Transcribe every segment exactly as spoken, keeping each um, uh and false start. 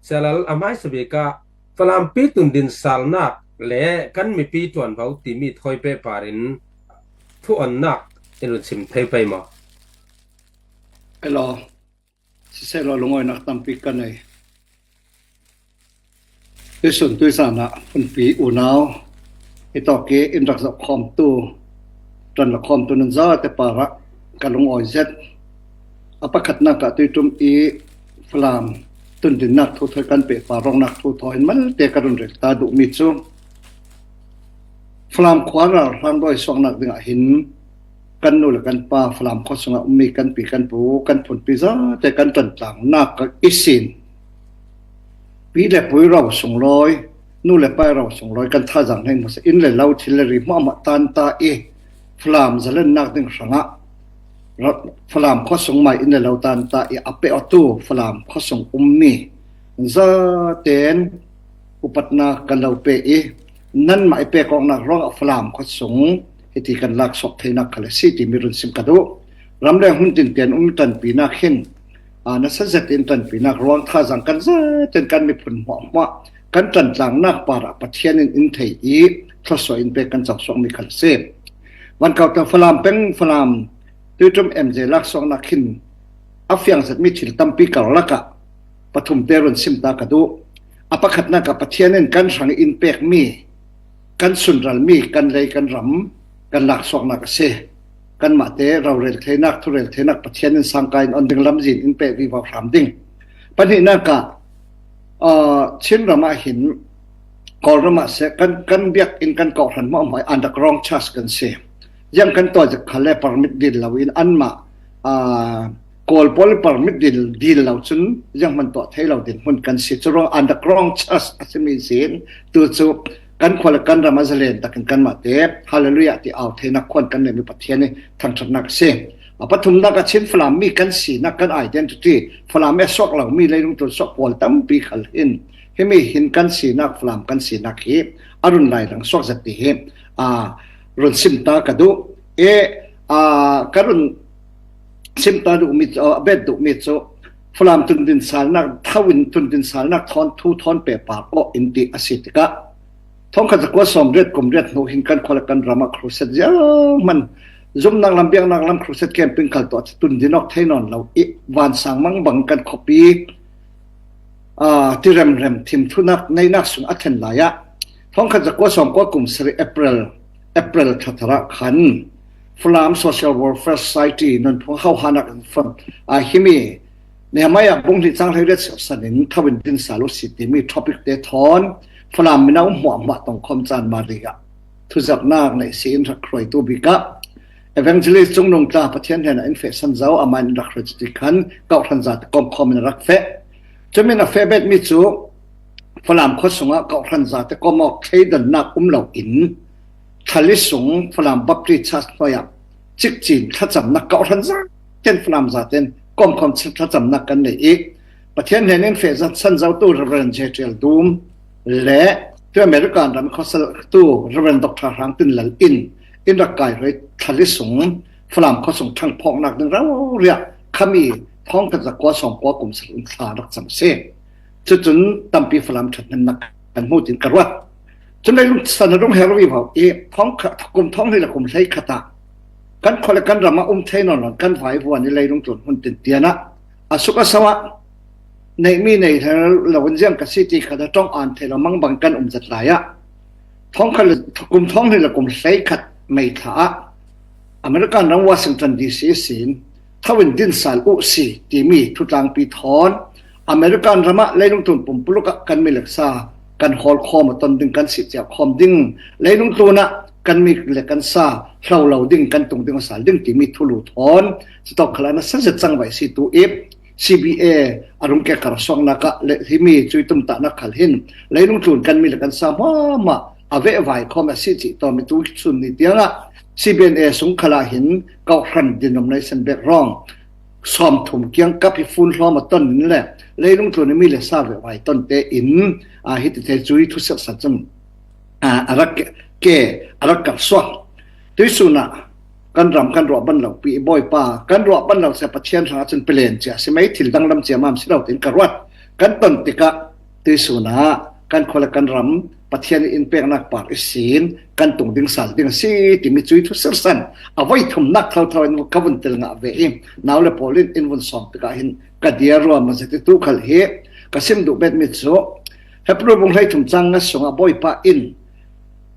Sia Lal, a hmaisa bik ah Falampi tundin salnak le kan mipi ṭuanvo timi thawi pehpar in thu onnak in run chim thei pei maw? Hello. Siseh law, lungawinak tampi ka nei. Tuisun tuizan ah phunpi unau, hitawk i in rak zoh khawmtu, ṭuan la khawmtu nan zate parah ka lungawi zet. A pakhatnak ah tuiṭum i Falam tundinnak thu thawi kan pehpar rawngnak thu thawi in malte ka run rel ta duhmi cu, Falam khua ralhrang dawi suaknak dingah hin kan nu le kan pa Falam khua sungah ummi kan pi kan pu kan phunpi zate kan ṭantlangnak ihsin pi le pu ro sunglawi, nu le pa ro sunglawi kan thazaang hna hmasa in le lo thil le ri hmuahhmuah tanta i Falam zalennak ding hrangah ra-, Falam khua sung mai in le lo tanta i a pehawtu Falam khua sung ummi zaten upatnak kan lo pe i, nanmah i pek awknak ruangah Falam khua sung hiti kan laksuak theinak khal a si timi run sim ka duh. Ram le hmun tintian um ṭanpinak hin, aa, nasa zetin ṭanpinak ruang thazaang kan zetin kan miphun hmuahhmuah kan ṭantlangnak parah Pathian in in thei i thluasuah in pek kan cosuakmi khal a si. Van ko ta Falam peng, Falam tuiṭum M J laksuaknak hin a fiang zetmi thil tampi karlak ah pathum te run sim ta ka duh. A pakhatnak ah Pathian in kan hrang in pekmi, kan sunralmi, kan lei kan ram kan laksuaknak a si. Kanmah te rorel theinak, thurel theinak Pathian in sangka in on ding lamzin in pek vivo hram ding. Pahnihnak ah, aa, Chin ram ah hin Kawlram ah seh kan, kan biakinn kan kawhhran hmuahhmuah underground church kan si. Ziang kan tuah zek khal le permit dil lo in anmah, aa, Kawl pawl permit dil, dil lo cun zianghman tuah thei lo dinhmun kan si. Cu ruang underground church a simi sin tu cu kan khua le kan ram a zalen takin kanmah te Hallelujah ti au theinak khuan kan neihmi Pathian i thangṭhatnak a si. A pathumnak ah Chin Falam mi kan sinak, kan identity, Falam e suak lomi leilung tlun suak pawl tampi khal hin himi hin kan sinak, Falam kan sinak hi a run lai lang suak zet ti hi, aa, run sim ta ka duh. E, aa, ka run sim ta duhmi cu, a bet duhmi cu Falam tundin salnak, tho in tundin salnak thawn thu thawn pehpar awh in ti a si tikah, thawngkhat zakua sawm riat kum riat hnu hin kan khua le kan ram ah crusade zianghman, zumnak lam, biaknak lam crusade camping khal tuah cu tundin awk thei nawn lo i vansang mangbang kan khuapi, aa, tiremrem thim thunak neinak sung a then lai ah, thawngkhat zakua sawm kua kum sarih April, April thla thar ah khan Falam Social Welfare Society nunphung hohanak in fam, aa, himi Nehemiah bung hnih cang hleiriat siangsan in tho in din sal uh si timi topic te thawn Falam mino hmuahhmuah tongkhawm caan Mari ah thuzarhnak neih si in rak hruaitu bik ah Evangelist Cung Nung Tla Pathian hnenah in fehsan zo, amah in rak hruai cu ti khan kawhhran zate kawmkhawm in a rak feh. Cumin a feh betmi cu Falam khua sungah kawhhran zate kawm awk thleidannak um lo in, Thali sung Falam Baptist Church hnuai ah cikcin thlacamnak kawhhran zaten Falam zaten kawmkhawm thlacamnak kan nei i, Pathian hnen in feh zat san zotu Reverend Jetial Dum le tu American ram khuasaltu Reverend Doctor Hrang Tin Lal in in rak kai roi Thali sung Falam khua sung thangphawknak ding rori ah khami thawngkhat zakua sawmkua kum sarih in thla rak cam si. Cucun tampi Falam ṭhathnemnak kan hmu tin ka ruat. Cun leilung san a rung her vivo i thawngkhat, kum thawng hnih le kum hleikhat ah kan khua le kan ram ah um thei nawn lo kan vaivuan i leilung tlun hmun tintian ah a suk a so ah neihmi nei lo in ziang ka si ti khat a ṭong aan thei lo mangbang kan um zat lai ah thawngkhat le, kum thawng hnih le kum hleikhat May thla ah American ram Washington D C ihsin tho in din sal uh si timi thutlangpi thawn American ram ah leilung tlun pumpuluk ah kan mi le sa kan hawl khawm a ton ding, kan sih ciah khawm ding, leilung tlun ah kan mi le kan sa hlo lo ding, kan tung ding a sal ding timi thulu thawn cutawk khal ah nasa zet cang vai si tu i C B A a rung ke kar suaknak ah le himi cui tumtahnak khal hin leilung tlun kan mi le kan sa hmahmah a vehvai khawm a si cih tawmi tu sun ni tiangah C B N A sung khal ah hin kawhhran denomination background sawmthum kiang kap hi fun hlawm a ton in le leilung tlun mi le sa vehvai ton te in, aa, hiti te cui thusiaksa cun, aa, a rak ke, ke, a rak kar suak. Tuisun ah kan ram kan ruah ban lo pi i Bawipa, kan ruah ban lo sia Pathian hrang ah cun pelen cia si mai, thil danglam cia mam si lo tin ka ruat. Kan ton tikah tuisun ah kan khua le kan ram Pathian in peknak par ihsin kan tung ding sal ding a si timi cui thu sersan a voi thumnak thotho in ka vun tel ngah ve i, nau le pawl in in vun sawm tikah hin ka dia ruam a zet i tu khal hi ka sim duh bet mi cu Hebrew bung hleithum cang nga sungah Bawipa in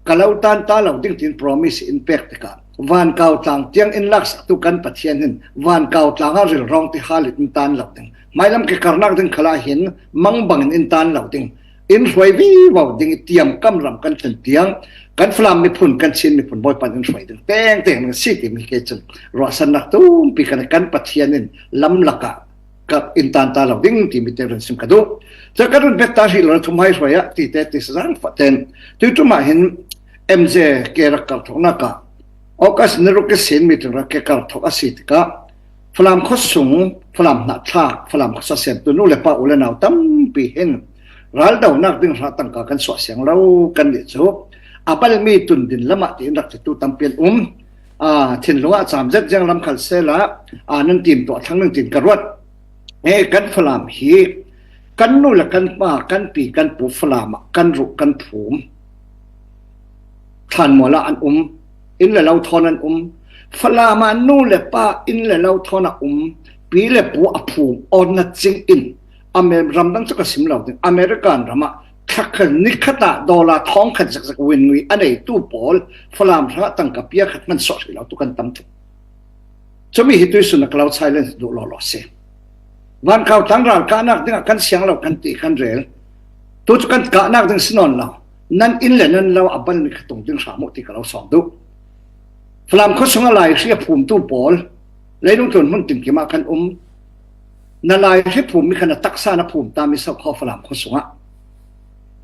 ka lo tanta lo ding tiin promise in pek tikah, vankau tlang tiang in laksaktu kan Pathian hin vankau tlang ah rilrawng ti hal in in tan lo ding, hmailam ke karnak ding khalah hin mang bangin in tan lo ding, in hruai vivo ding i tiam kam ram kan thlen tiang kan Falam miphun, kan Chin miphun Bawipa in in hruai ding tengteng ding si timi ke cun ruahsannak tumpi kan kan Pathian in lamlak ah ka in tan ta lo ding timi te run sim ka duh. Cun ka run bet ta hrih lo na thum hai hruai ah ti te ti sa zang fah ten. Tuiṭum ah hin M J ke rak kar thawknak ah August ni ruk ihsin meeting rak ke kar thawk a si tikah Falam khuasung, Falam hnahthlak, Falam khuasa semtu nu le pa u le nau tampi hin raldonak ding hra tangka kan suah siang lo kan nih cu a balmi tundin lamah tiin rak titu tampi an um. Aa, thinlung ah cam zet ziang lam khal sehla, aa, nan tim tuah thlang ning tin ka ruat. E, kan Falam hi kan nu le kan pa, kan pi, kan pu Falam ah kan ruh kan phum thlanmual ah an um, inn le lo thawn an um. Falam ah nu le pa inn le lo thawn a um, pi le pu a phum awn na cing in Amer-, ramdang cu ka sim lo ding. American ram ah thla khat ni khat ah dollar thawng khat zekzek win ngui a neitu pawl Falam hrangah tangka pia khat hman suah hrih lo tu kan tam thei. Cumi hi tuisun a ka lo challenge duh lawlaw si. Vankau tlang ral kahnak dingah kan siang lo kan ti kan rel. Tu cu kan kahnak ding si nawn lo. Nan inn le nan lo a bal mi kha tung ding hram uh ti ka lo sawm duh. Falam khuasung a Lai hri a phumtu pawl, leilung tlun hmun timkim ah kan um. Na Lai hri phum mi kha na taksa na phum ta mi so khaw Falam khuasung ah.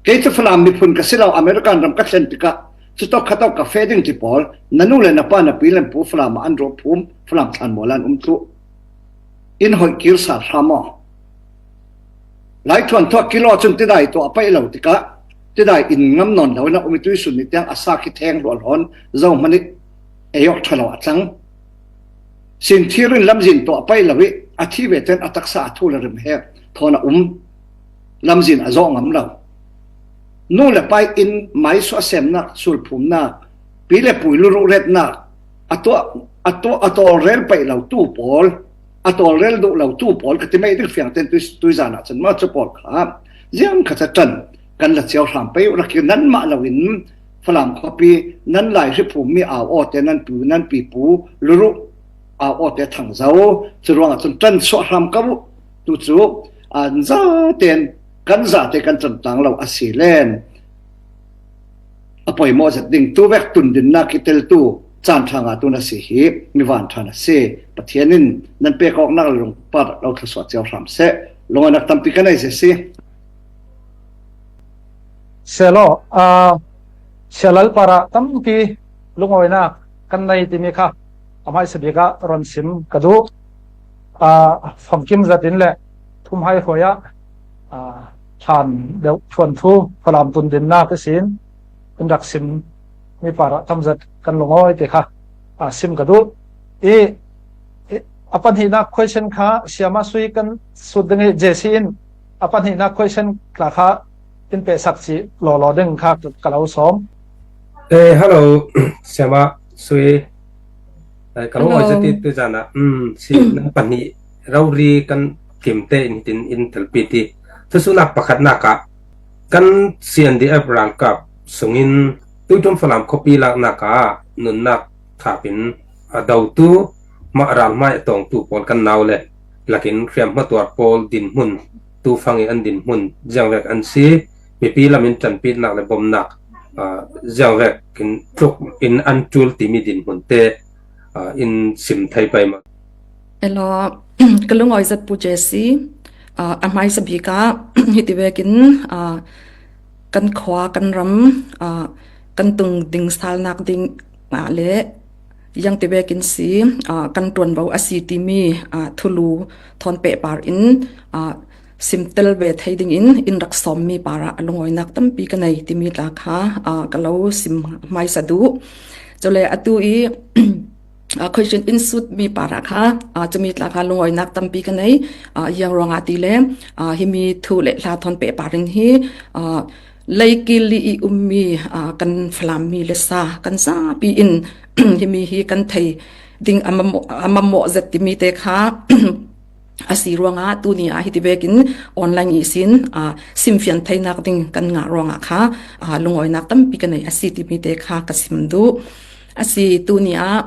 Kei cu Falam miphun ka si lo, American ram ka thlen tikah, cutawk khatawk ka feh ding ti pawl, na nu le na pa, na pi le na pu Falam ah an ruh phum, Falam thlanmual ah an um thluh. In hoih kir sal hram aw. Lai thuanthu ah kilo cun tidai tuah a paih lo tikah, tidai in ngam nawn lo in a um i tuisun nih tiang a sa khi theng hluahluah in zohman ih ei awk ṭha lo a tlang. Sinthir in lamzin tuah a paih lo ih a thi ve ten a taksa a thu le rim he thawn a um. Lamzin a zawh ngam lo. Nu le pa ih in maisuah semnak, sulphumnak, pi le pu ih luruh retnak, a tuah, a tuah, a tawlrel paih lo tu pawl, a tawlrel duh lo tu pawl ka ti mai ding fiang ten tui, tuizan ah cun mah cu pawl kha ziang khat a ṭan kan la cio hram pei uh, rak kir nanmah lo in Falam khuapi nan Lai hri phum mi au aw te, nan pu, nan pi pu luruh au aw te thang zo. Cu ruangah cun ṭan suah hram ko uh. Tu cu an za ten kan za te kan ṭan tlang lo a si len a poimawh zet ding tu vek tundinnak i teltu caan ṭha ngatu na si hi mi van ṭha na si. Pathian in nan pek awknak le lungpar lo thluasuah cio hram seh. Lungawinak tampi ka nei si. Sehlaw, aa, Sia Lalpara tampi lungawinak kan nei timi kha a hmaisa bik ah ron sim ka duh. Aa, famkim zat in le thumhai hruai ah, aa, thlan deuh thuanthu Falam tundinnak ihsin in rak sim mi parah tamzat kan lungawi ti kha, aa, sim ka duh. I, i, a pahnihnak question kha Siama Sui kan sut ding i J C in a pahnihnak question tla kha in pehsak cih lawlaw ding kha ka, ka lo sawm. Eh, hello, Siama Sui. Eh, ka lungawi zet i tuizan ah, um, si nan pahnih rori kan tim te in hitin in telpi ti. Thusuhnak pakhatnak ah kan C N D F ralkap sungin tuiṭum Falam khuapi laknak ah nunnak thapin a dotu mah ral hmai a tawngtu pawl kan nau le lakin hriamhma tuar pawl dinhmun, tu fang i an dinhmun ziangvek an si, mipi lam in ṭanpitnak le bomnak, aa, ziangvek in tluk in an ṭul timi dinhmun te, aa, in sim thei pei maw? Elaw, ka lungawi zat Pu J C, aa, a hmaisa bik ah hiti vekin, aa, kan khua, kan ram, aa, kan tung ding salnak ding, aa, le ziangti vekin si, aa, kan ṭuanvo a si timi, aa, thulu thawn pehpar in, aa, simtel ve thei dingin in rak sawmmi parah a lungawinak tampi ka nei timi tla kha, aa, ka lo sim hmaisa duh. Cule atu i Aa, question in sut mi parah kha, aa, cumi tla kha lungawinak tampi ka nei. Aa, ziang ruangah ti le, aa, himi thu le hla thawn pehpar in hi, aa, leikil i ummi, aa, kan Falam mi le sa kan zapi in himi hi kan thei ding a mamawh, a mamawh zet timi te kha a si ruangah tuni ah hiti vekin online ihsin, aa, simfian theinak ding kan ngah ruangah kha, aa, lungawinak tampi ka nei a si timi te kha ka sim duh. A si tuni ah,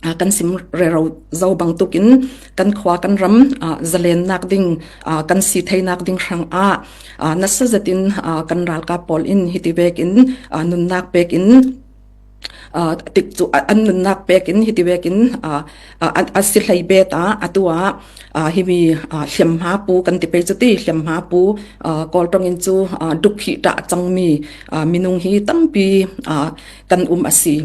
aa, kan sim rero zo bangtukin kan khua kan ram, aa, zalennak ding, aa, kan si theinak ding hrangah, aa, nasa zetin, aa, kan ralkap pawl in hiti vekin, aa, nunnak pekin, aa, tikcu, aa, an nunnak pekin hiti vekin, aa, aa, a, a si hlei bet ah atu ah, aa, himi, aa, hliamhma pu kan ti pei cuti, hliamhma pu, aa, Kawl tongin cu, aa, dukhi ṭah cangmi, aa, minung hi tampi, aa, kan um a si.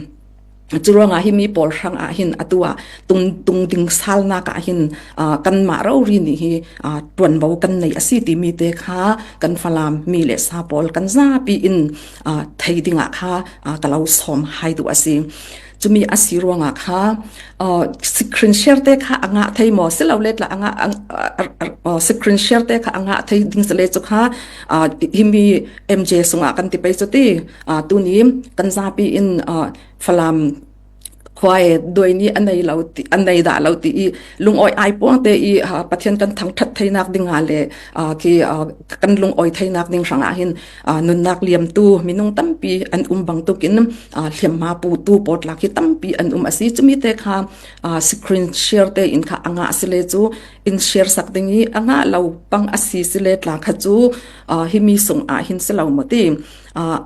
Curuangah himi pawl hrangah hin atu ah tung, tung ding salnak ah hin, aa, kanmah rori nih hi, aa, ṭuanvo kan nei a si timi te kha kan Falam mi le sa pawl kan zapi in, aa, thei dingah kha, aa, ka lo sawm hai duh a si. Cumi a si ruangah kha, aa, screen share te kha a ngah thei maw? Si lo le tla a ngah, a, a, a, a, aa, screen share te kha a ngah thei ding si le cu kha, aa, himi M J sungah kan ti pei cuti, aa, tuni kan zapi in, aa, Falam khua e doi ni a nei lo ti, a nei dah lo ti i lungawi ai puangte i, aa, Pathian kan thangṭhat theinak dingah le, aa, khi, aa, kan lungawi theinak ding hrangah hin, aa, nunnak liamtu minung tampi an um bangtukin, aa, hliamhma putu pawl tla khi tampi an um a si. Cumi te kha, aa, screen share te in kha a ngah si le cu in share sak ding i a ngah lo pang a si si le tla kha cu, aa, himi sungah hin si lo maw ti, aa,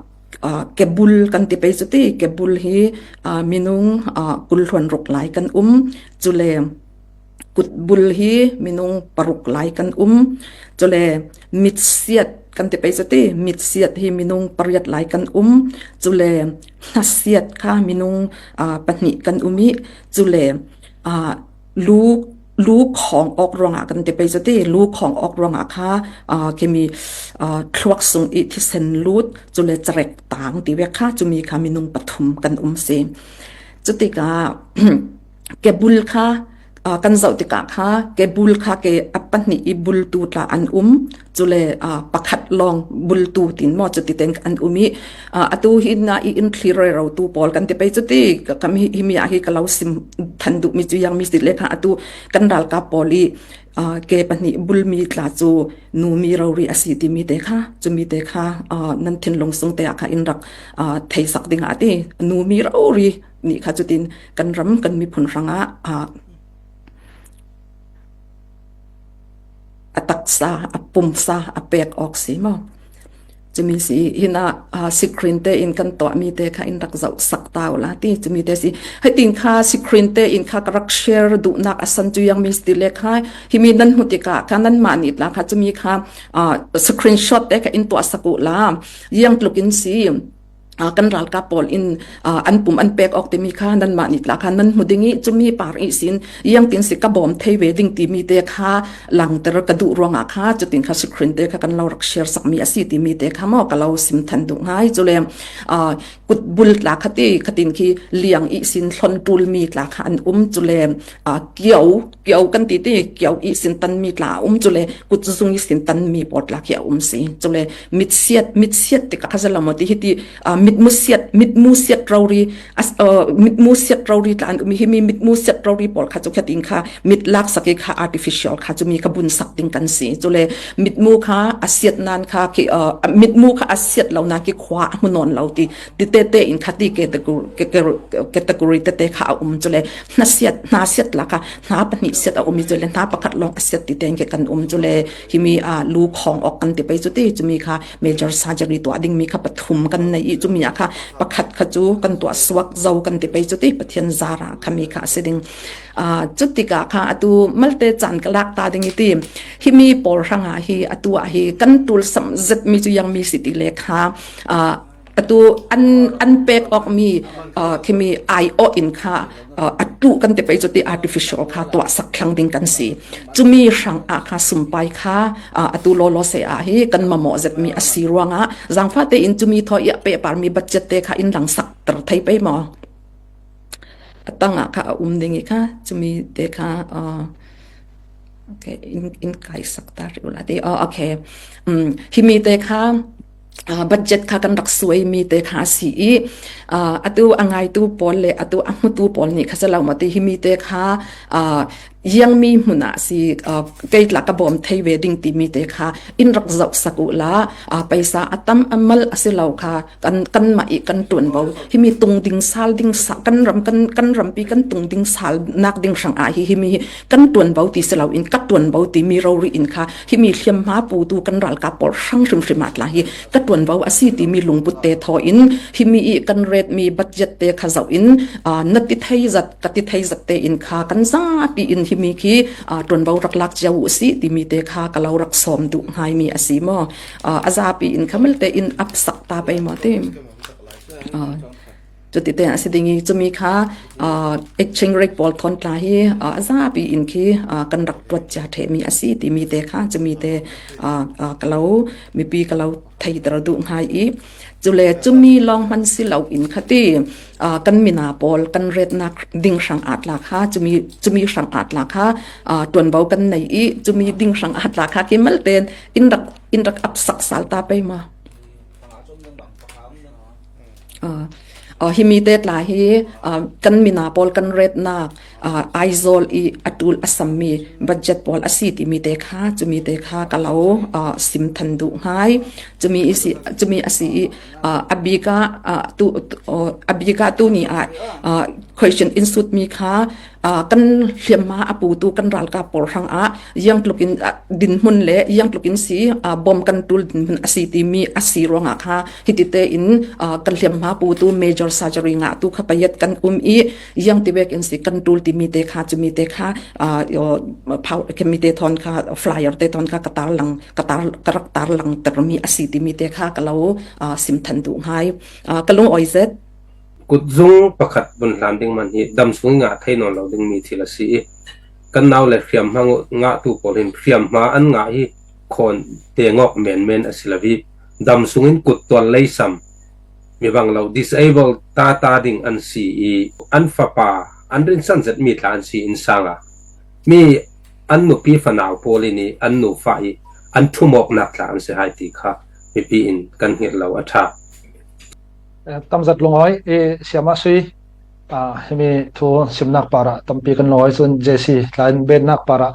aa, kebul kan ti pei cuti, kebul hi, aa, minung, aa, kul hluan ruk lai kan um. Cule kutbul hi minung paruk lai kan um. Cule mitsiat kan ti pei cuti, mitsiat hi minung pariat lai kan um. Cule hnasiat kha minung, aa, pahnih kan um i, cule, aa, lu, lu khawng awk ruangah kan ti pei cuti, lu khawng awk ruangah kha, aa, khimi, aa, thluak sung i thisen lut, cule carek tang ti vek kha, cumi kha minung pathum kan um si. Cutikah, kebul kha, aa, kan zoh tikah kha, kebul kha ke a pahnih i bultu tla an um, cule, aa, pakhat lawng bultu tin maw, cuti ten an um i, aa, atu hi na i in thlir rero tu pawl kan ti pei cuti, ka, ka mi, himi ah hi ka lo sim than duh mi cu ziang mi si le kha, atu kan ralkap pawl i, aa, ke pahnih bulmi tla cu numi rori a si timi te kha, cumi te kha, aa, nan thinlung sung te ah kha in rak, aa, theisak dingah a ti, numi rori nih kha cutin kan ram, kan miphun hrangah, aa, a taksa, a pumsa, a pek awk si maw? Cumi si, hinah, aa, screen te in kan tuahmi te kha in rak zoh sak ta u la ti, cumi te si. Hei tin kha screen te in kha ka rak share duhnak a san cu ziang mi si ti le kha, himi nan hmu tikah kha nanmah nih tla kha cumi kha, aa, screenshot te kha in tuah sak u la, ziang tluk in si. Aa, kan ralkap pawl in, aa, an pum an pek awk timi kha nanmah nih tla kha nan hmu ding i, cumi par ihsin ziangtin si ka bawm thei ve ding timi te kha langter ka duh ruangah kha, cutin kha screen te kha kan lo rak share sak mi a si timi te kha maw ka lo sim than duh ngai. Cule, aa, kutbul tla kha ti, khatin khi liang ihsin hlawn ṭul mi tla kha an um, cule, aa, kio, kio kan ti ti, kio ihsin tan mi tla a um, cule kutzung ihsin tan mi pawl tla khi a um si. Cule mitsiat, mitsiat tikah kha zalamaw ti hiti, aa, mitmu siat, mitmu siat rori, as, aa, mitmu siat rori tla an um i, himi mitmu siat rori pawl kha cu khatin kha mit laksak i kha artificial kha cumi kha bunsak ding kan si. Cule mitmu kha a siat nan kha khi, aa, mitmu kha a siat lo nan khi khua a hmu nawn lo ti, ti tete in kha ti category, category, category tete kha a um. Cule hnasiat, hnasiat tla kha hna pahnih siat a um i, cule hna pakhat lawng a siat ti ten ke kan um. Cule himi, aa, lu khawng awk kan ti pei cuti, cumi kha major surgery tuah ding mi kha pathum kan nei i, cumi ah kha pakhat kha cu kan tuah suak zo kan ti pei cuti, Pathian zara kha mi kha a si ding. Aa, cutikah kha atu malte caan ka lak ta ding i ti, himi pawl hrangah hi atu ah hi kan ṭul sam zet mi cu ziang mi si ti le kha, aa, atu an, an pek awk mi, aa, khimi aiawh in kha, aa, a ṭuh kan ti pei cuti artificial kha tuah sak thlang ding kan si. Cumi hrangah kha sumpai kha, aa, atu lawlaw se ah hi kan mamawh zet mi a si ruangah zangfah tein cumi thaw i a pehpar mi budget te kha in langsak ter thei pei maw? a tangah kha a um ding i kha, chumi te kha, uh, okay, in, in kaisak ta rih ula te. Oh, okay. Um, himi te kha, uh, budget kha kan rak suai mi te kha si i, uh, atu a ngaitu pawl le atu a hmutu pawl nih kha si lo mawte, himi te kha, uh, ziang mi hmunah si, uh, kei tla ka bawm thei ve ding ti mi te kha in rak zohsak ula, uh, paisa a tam a mal a si lo kha, kan, kanmah i kan ṭuanvo. Himi tung ding sal ding sa, kan ram, kan, kan rampi kan tung ding sal nak ding hrang ah hi, himi hi kan ṭuanvo ti si lo in, ka ṭuanvo ti mi rori in kha, himi hliamhma putu kan ralkap pawl hrang hrimhrim ah tla hi ka ṭuanvo a si ti mi lungput te thaw in, himi i kan ret mi budget te kha zoh in, aa, na ti thei zat, ka ti thei zat te in kha kan zapi in himi khi, aa, ṭuanvo rak lak cia uh si ti mi te kha ka lo rak sawm duh ngai mi a si maw? Aa, a zapi in kha malte in ap sak ta pei maw te? Aa, cuti te a si ding i, chumi kha, aa, exchange rate pawl thawn tla hi, aa, a zapi in khi, aa, kan rak tuat cia ṭheh mi a si ti mi te kha, chumi te, aa, aa, ka lo, mipi ka lo theiter duh ngai i, cule chumi lawng hman si lo in kha ti, aa, kan mina pawl kan retnak ding hrang ah tla kha, chumi, chumi hrang ah tla kha, aa, ṭuanvo kan nei i, chumi ding hrang ah tla kha khi malte in rak, in rak ap sak sal ta pei maw? Aa, aa, himi te tla hi, aa, kan mina pawl kan retnak, aa, Aizawl i a tul a sam mi budget pawl a si ti mi te kha, chumi te kha ka lo, aa, sim than duh ngai. Chumi i si, chumi a si i, aa, a bik ah, aa, tu, tu, aa, a bik ah tuni ah, aa, question in sut mi kha, aa, kan hliamhma a putu kan ralkap pawl hrang ah, ziangtluk in, aa, dinhmun le ziangtluk in si, aa, bawm kan tul dinhmun a si ti mi a si ruangah kha, hiti te in, aa, kan hliamhma putu major surgery ngahtu kha paiat kan um i, ziang ti vek in si kan tul ti mi te kha, chumi te kha, aa, yo, phau, khemi te thawn kha, flyer te thawn kha ka tar lang, ka tar, ka rak tar lang ter mi a si ti mi te kha ka lo, aa, sim than duh ngai. Aa, ka lungawi zet. Kutzung pakhat vun hlan ding man hi dam sung i ngah thei nawn lo ding mi thil a si i, kan nau le hriamhma ngah, ngahtu pawl hin hriamhma an ngah hi khawn te ngawk menmen a si lo hi, dam sungin kut tual lei sam mi bang lo disable ta ta ding an si i, an fapa an rinsan zet mi tla an si in sanga mi an nupi fanau pawl in i an nufa i an thumawknak tla an si hai ti kha mipi in kan hngilh lo a ṭha. Eh, tamzat lungawi i siama sui, ah, himi thu simnak parah tampi kan lungawi, cun J C tla in bennak parah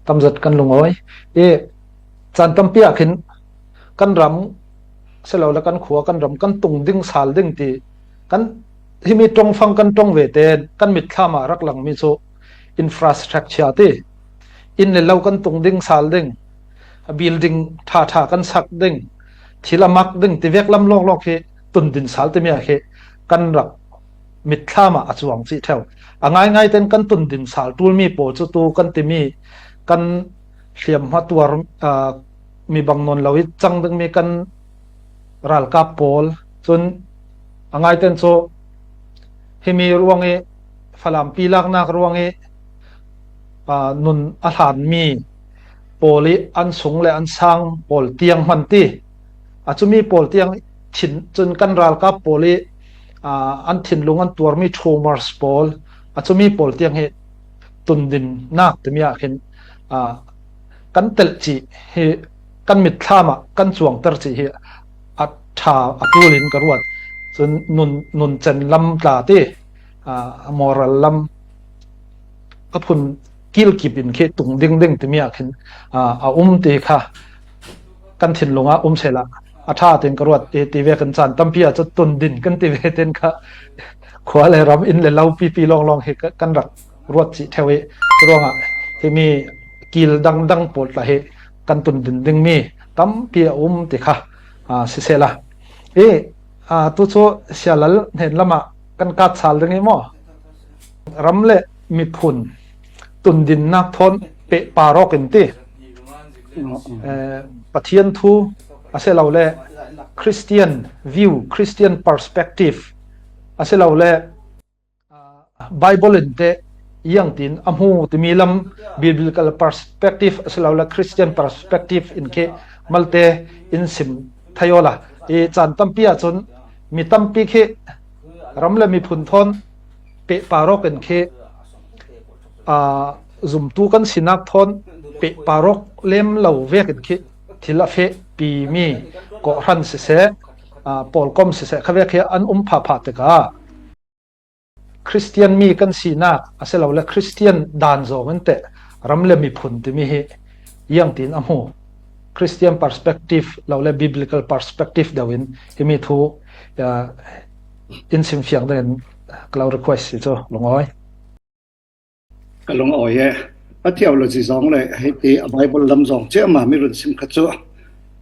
tamzat kan lungawi. I caan tampi ah khin kan ram si lo le kan khua, kan ram kan tung ding sal ding ti kan himi ṭongfang kan ṭong ve te kan mitthlam ah rak langmi cu infrastructure ti, inn le lo kan tung ding sal ding, building ṭha ṭha kan sak ding, thil a mak ding ti vek lam lawnglawng khi tundin sal timi ah khi kan rak mitthlam ah a cuang cih ṭheu. A ngaingai ten kan tundin sal ṭulmi pawl cu tu kan timi kan hliamhma tuar, aa, mi bang nawn lo i cang dingmi kan ralkap pawl, cun a ngaiten cu himi ruang i Falam pi laknak ruang i, aa, nun a hlanmi pawl i an sung le an sang pawl tiang hman ti, a cumi pawl tiang thin, cun kan ralkap pawl i, aa, an thinlung an tuarmi tumors pawl, a cumi pawl tiang hi tundinnak timi ah khin, aa, kan telh cih hi kan mitthlam ah kan cuangter cih hi a ṭha a ṭul in ka ruat. Cun nun, nun cen lam tla ti, aa, moral lam a phun kilkip in khi tung ding ding timi ah khin, aa, a um ti kha kan thinlung ah um sehla a ṭha tin ka ruat i, ti ve kan caan tampi ah cu tundin kan ti ve ten kha khua le ram, inn le lo pipi lawnglawng hi ka, kan rak ruat cih ṭheu i, ruangah himi kil dangdang pawl tla hi kan tundin dingmi tampi a um ti kha, aa, sisehla i, aa, tu cu Sialal hnen lamah kan kat sal ding i maw? Ram le miphun tundinnak thawn pehpar awk in ti, eh, Pathian thu a si lo le Christian view, Christian perspective a si lo le, ah, Bible in te iangtin a hmu timi lam, biblical perspective a si lo le Christian perspective in khi malte in sim thei awla i, caan tampi ah cun mi tampi khi ram le miphun thawn pehpar awk in khi, aa, zumtu kan sinak thawn pehpar awk lem lo vekin khi thil a fehpi mi kawhhran siseh, aa, pawlkom siseh kha vek hi an um phahphah tikah Khristian mi kan sinak a si lo le Khristian dan zawng in teh ram le miphun timi hi iangtin a hmu. Christian perspective lo le biblical perspective deuh in himi thu, aa, in simfiang dingin ka lo request hi cu lungawi. Ka lungawi e. A theology zawng le hiti a Bible lam zawng ciah ma mi run sim kha cu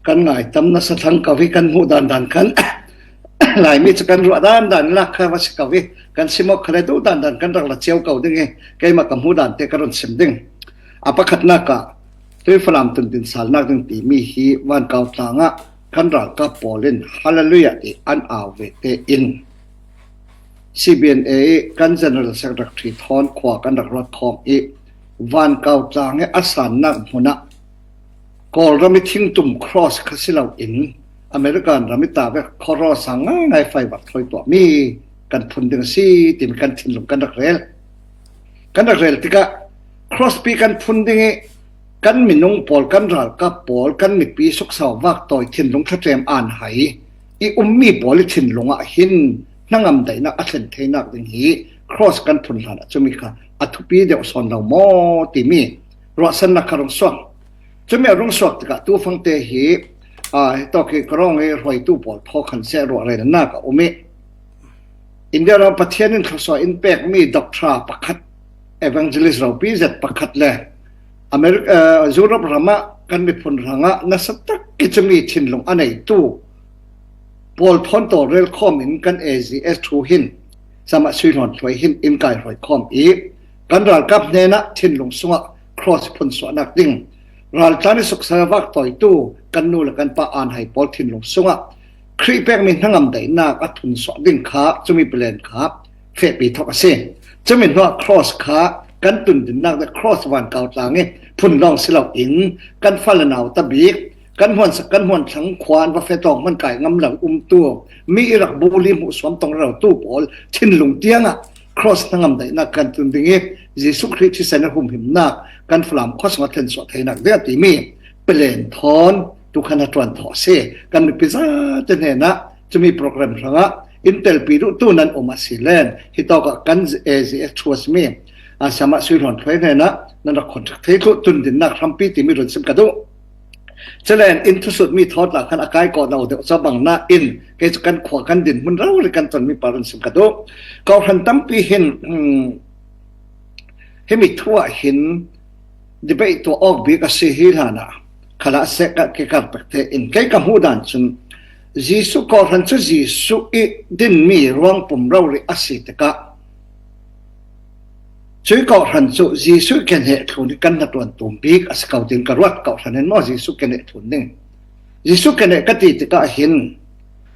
kan ngai tam nasa thlang ko hi kan hmuh dan dan khan Laimi cu kan ruah dan dan lak kha va si ko hi kan sim awk kha le duh dan dan kan rak la cio ko ding hi keimah ka hmuh dan te ka run sim ding. A pakhatnak ah Tuifalam tundin salnak ding timi hi Vankau tlang ah kan ralkap pawl in Hallelujah ti an au ve tein C B N A i kan General Secretary thawn khua kan rak ruat khawm i Vankau tlang i a sannak hmun ah Kawlram i thingtum cross kha si lo in American ram i ta vek cross a ngaingai fai vak thawi tuah mi kan phun ding a si timi kan thinlung kan rak rel. Kan rak rel tikah cross pi kan phun ding i kan minung pawl, kan ralkap pawl, kan mipi suksau vak tawi thinlung thlatlem an hai i ummi pawl i thinlung ah hin hnangam daihnak a thlen theinak ding hi cross kan phun hlan ah cumi kha a thupi deuh sawn lo maw timi ruahsannak kha rung suak. Cumi a rung suak tikah tufangte hi, aa, hitawk hi ka rawng i hruaitu pawl thaw khan seh ruah relnak a um i India ram Pathian in thluasuah in pekmi doctor pakhat, evangelist ropi zet pakhat le America, aa, Europe ram ah kan miphun hrangah nasa tak i cumi thinlung a neitu pawl thawn tawlrel khawm in kan A Z S thu hin, Samah Sui Hlawn Thluai hin in kai hruai khawm i kan ralkap hnenah thinlung sungah cross phunsuahnak ding, raltlan i suksal vak tawitu kan nu le kan pa an hai pawl thinlung sungah Khrih pekmi hnangam daihnak a phunsuah ding kha cumi plan kha fehpi thawk a si. Cumi hnuah cross kha kan tundinnak le cross Vankau tlang i phun lawng si lo in kan fale nau ta bik kan hmuansak kan hmuanthlang khua an va feh tawng hman kai ngam lo umtu mi i rak buli hmuhsuam tong rero tu pawl thinlung tiangah cross hnangam daihnak kan tun ding i Jesuh Khrih thisen a humhimnak kan Falam khua sungah thlensuah theinak ding a timi plan thawn tu khan a ṭuan thawh a si. Kan mipi zate hnenah cumi program hrangah in telpi duhtu nan um a si len hitawkah kan A Z S thu a simi, aa, Samah Sui Hlawn Thluai hnenah nan rak contact thei thluh tundinnak hrampi timi run sim ka duh. Cule in thusutmi thawtla khan a kai kawh lo deuh cu bang nain kei cu kan khua kan din hmun rori kan tonmi pa run sim ka duh. Kawhhran tampi hin, um, himi thu ah hin debate tuah awk bik a si hi hlanah khalah seh ka kikar pek tein kei ka hmuh dan cun Jesuh kawhhran cu Jesuh i dinmi ruang pum rori a si tikah Cuih kawhhran cu Jesuh i kenehthlun i kan hnaṭuan tum bik a si ko tiin ka ruat. Kawhhran in maw Jesuh keneh thlun ding? Jesuh keneh ka ti tikah hin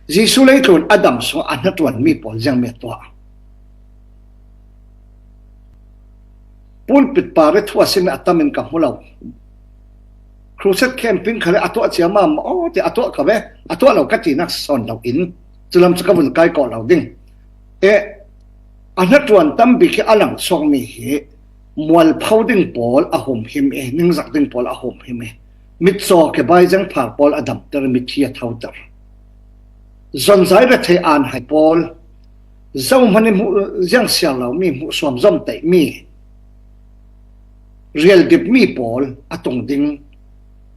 Jesuh leitlun a dam sungah a hnaṭuanmi pawl ziangmi a tuah? Pulpit par i thu a simi a tam in ka hmu lo. Crusade camping khal i a tuah cia ma maw ti a tuah ka ve, a tuah lo ka tinak sawn lo in culam cu ka vun kai kawh lo ding. E, a hnaṭuan tam bik hi a langsuakmi hi mualpho ding pawl a humhim i, ningzak ding pawl a humhim i, mitcaw kebai zengphar pawl a damter, mithi a thoter, zonzai rethei an hai pawl, zohman i hmuh ziangsiar lomi, hmuh suamzom teihmi, rialdipmi pawl a tung ding.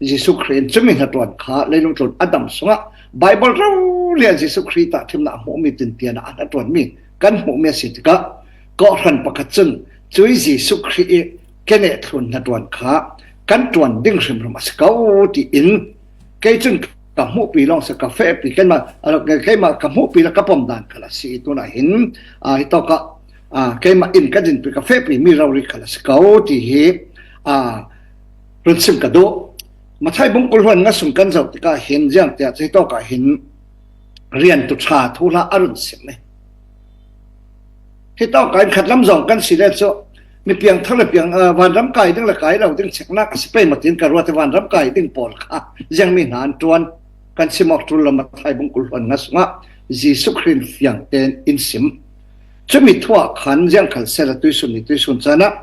Jesuh Khrih in cumi hnaṭuan kha leilungtlun a dam sungah Baibal rori ah Jesuh Khrih tahṭhimnak a hmuhmi tintian ah a hnaṭuanmi kan hmuhmi a si tikah kawhhran pakhat cun cuih Jesuh Khrih i keneh thlun hnaṭuan kha kan ṭuan ding hrimhrim a si ko tiin kei cun ka hmuhpi lawng si, ka fehpi, keimah, keimah ka hmuhpi le ka pom dan khal a si i tunah hin, aa, hitawkah, aa, keimah in ka dinpi ka fehpi mi rori khal a si ko ti hi, aa, run sim ka duh. Matthai bung kul hluan nga sung kan zoh tikah hin ziangtiah cu hitawkah hin riantu ṭha thuhla a run sim i, hitawkah in khatlam zong kan si le cu mi piangthar le piang, aa, vanram kai ding le kai lo ding cheknak a si pei maw tiin ka ruat i vanram kai ding pawl kha ziangmi hna an ṭuan? Kan sim awk ṭul lo. Matthai bung kul hluan nga sungah Jesuh Khrih in fiang tein in sim. Cumi thu ah khan ziang khal sela tuisun ni tuisun caan ah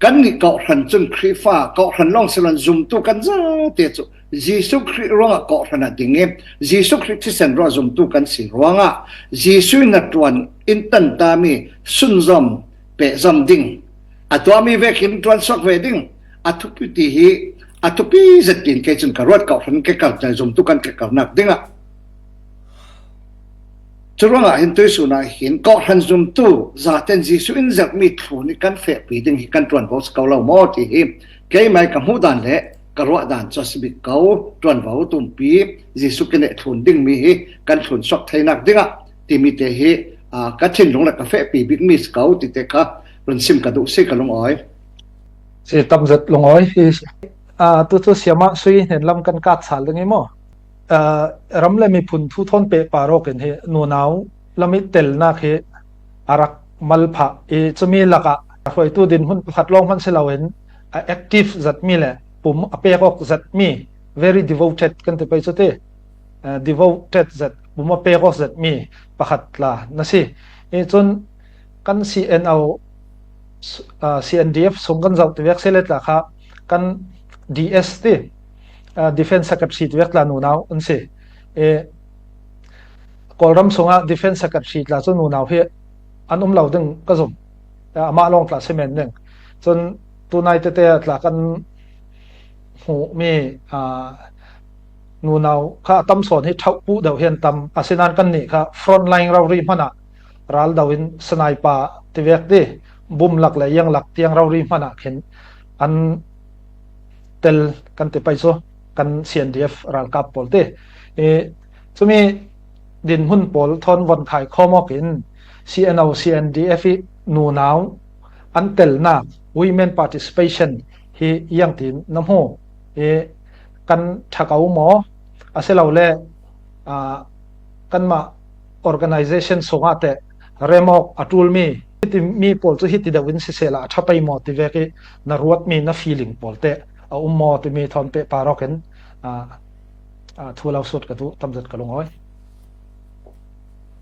kannih kawhhran cun Khrihfa kawhhran lawng si loin zumtu kan zate cu Jesuh Khrih ruangah kawhhran a ding i Jesuh Khrih thisen ruah zumtu kan si ruangah Jesuh in a ṭuan in tantami sunzom pehzom ding, a tuahmi vekin ṭuansuak ve ding a thupi ti hi a thupi zetin kei cun ka ruat. Kawhhran kekar zumtu kan kekarnak dingah curuangah hin tuisun ah hin kawhhran zumtu zaten Jesuh in zerhmi thlun hi kan fehpi ding hi kan ṭuanvo si ko lo maw ti hi keimai ka hmuh dan le ka ruah dan cu a si bik ko. Ṭuanvo tumpi Jesuh kineh thlun dingmi hi kan thlun suak theinak dingah timi te hi, aa, ka thinlung le ka fehpi bikmi si ko ti te kha run sim ka duh si ka lungawi. Si tam zet lungawi hi. Aa, tu cu siamah sui hnen lam kan kat sal ding i maw? Aa, ram le miphun thu thawn pehpar awk in hi nunau lam i telnak hi a rak mal phah i cumi lakah hruaitu dinhmun pakhat lawng hmanh si loin a active zetmi le pum a pek awk zetmi, very devoted kan ti pei cu ti, aa, devoted zet, pum a pek awk zetmi pakhat tla na si. I cun kan C N O, aa, C N D F sung kan zoh ti vek si le tla kha kan D S ti, aa, Defense Secretary ti vek tla nunau an si. I Kawlram sungah Defense Secretary tla cu nunau hi an um lo ding ka zumh. Aa, amah lawng tla si men ding. Cun tunai tete tla kan hmuhmi, aa, nunau kha a tam sawn hi ṭhauh puh deuh hi an tam. Asinain kannih kha frontline rori hmanh ah ral do in sniper ti vek ti, bumlak le yanglak tiang rori hmanh ah khin an tel kan ti pei cu kan C N D F ralkap pawl ti. I, cumi dinhmun pawl thawn von khai khawm awk in C N O, C N D F i nunau an telnak, women participation hi iangtin na hmu? I, kan ṭha ko maw? Asilole, aa, kanmah organization sungah teh rem awk a ṭulmi hiti mi pawl cu hiti deuh in sisehla a ṭha pei maw ti vek i na ruatmi na feeling pawl teh a um maw timi thawn pehpar awk in, aa, aa, thu lo sut ka duh, tam zet ka lungawi.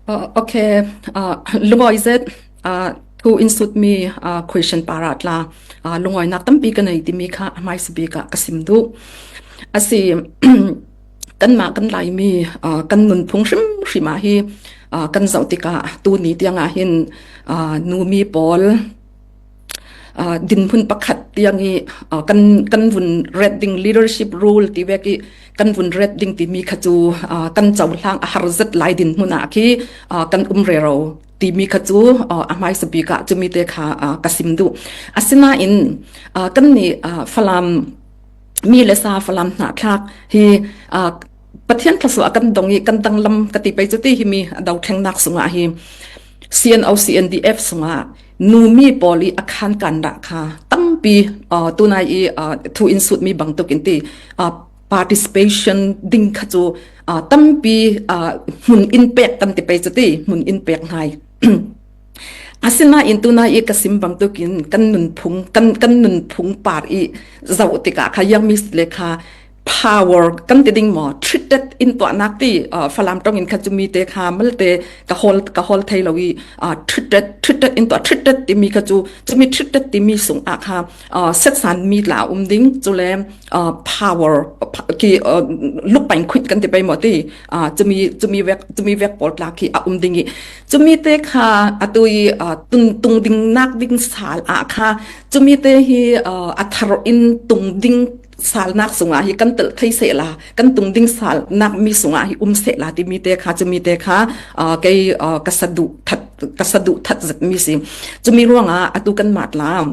Aa, okay, aa, lungawi zet, aa, thu in sutmi, aa, question par ah tla, aa, lungawinak tampi ka nei timi kha a hmaisa bik ah ka sim duh. A si, kanmah kan Laimi, aa, kan nunphung hrimhrim ah hi, aa, kan zoh tikah tuni tiang ah hin, aa, numi pawl, aa, dinhmun pakhat tiang i, aa, kan, kan vun ret ding leadership role ti vek i kan vun ret ding timi kha cu, aa, kan cohlang a har zet lai dinhmun ah khi, aa, kan um rero timi kha cu, aa, a hmaisa bik ah cumi te kha, aa, ka sim duh. Asinain, aa, kannih, aa, Falam mi le sa Falam hnahthlak hi, aa, Pathian thluasuah kan dong i kan danglam ka ti pei cu ti hi mi a dothlengnak sungah hi C N O, C N D F sungah numi pawl i a khankan dah kha tampi, aa, tunai i, aa, thu in sutmi bangtuk in ti, aa, participation ding kha cu, aa, tampi, aa, hmun in pek kan ti pei cu ti hmun in pek hnai. Asinain tunai i ka sim bangtuk in kan nunphung, kan, kan nunphung par i zoh tikah kha ziangmi si le kha power kan ti ding maw, thritet in tuahnak ti, aa, Falam ṭong in kha cumi te kha malte ka hawl, ka hawl thei lo i, aa, thritet, thritet in tuah, thritet timi kha cu, cumi thritet timi sungah kha, aa, setsan mi tla a um ding, cule, aa, power, pha-, khi, aa, lukpain khuit kan ti pei maw ti, aa, cumi, cumi vek, cumi vek pawl tla khi a um ding i, cumi te kha atu i, aa, tun, tung ding nak ding sal ah kha, cumi te hi, aa, a thar in tung ding salnak sungah hi kan telh thei sehla, kan tung ding salnak mi sungah hi um sehla timi te kha, cumi te kha, aa, kei, aa, ka saduh that, ka saduh that zet mi si. Cumi ruangah atu kanmah tla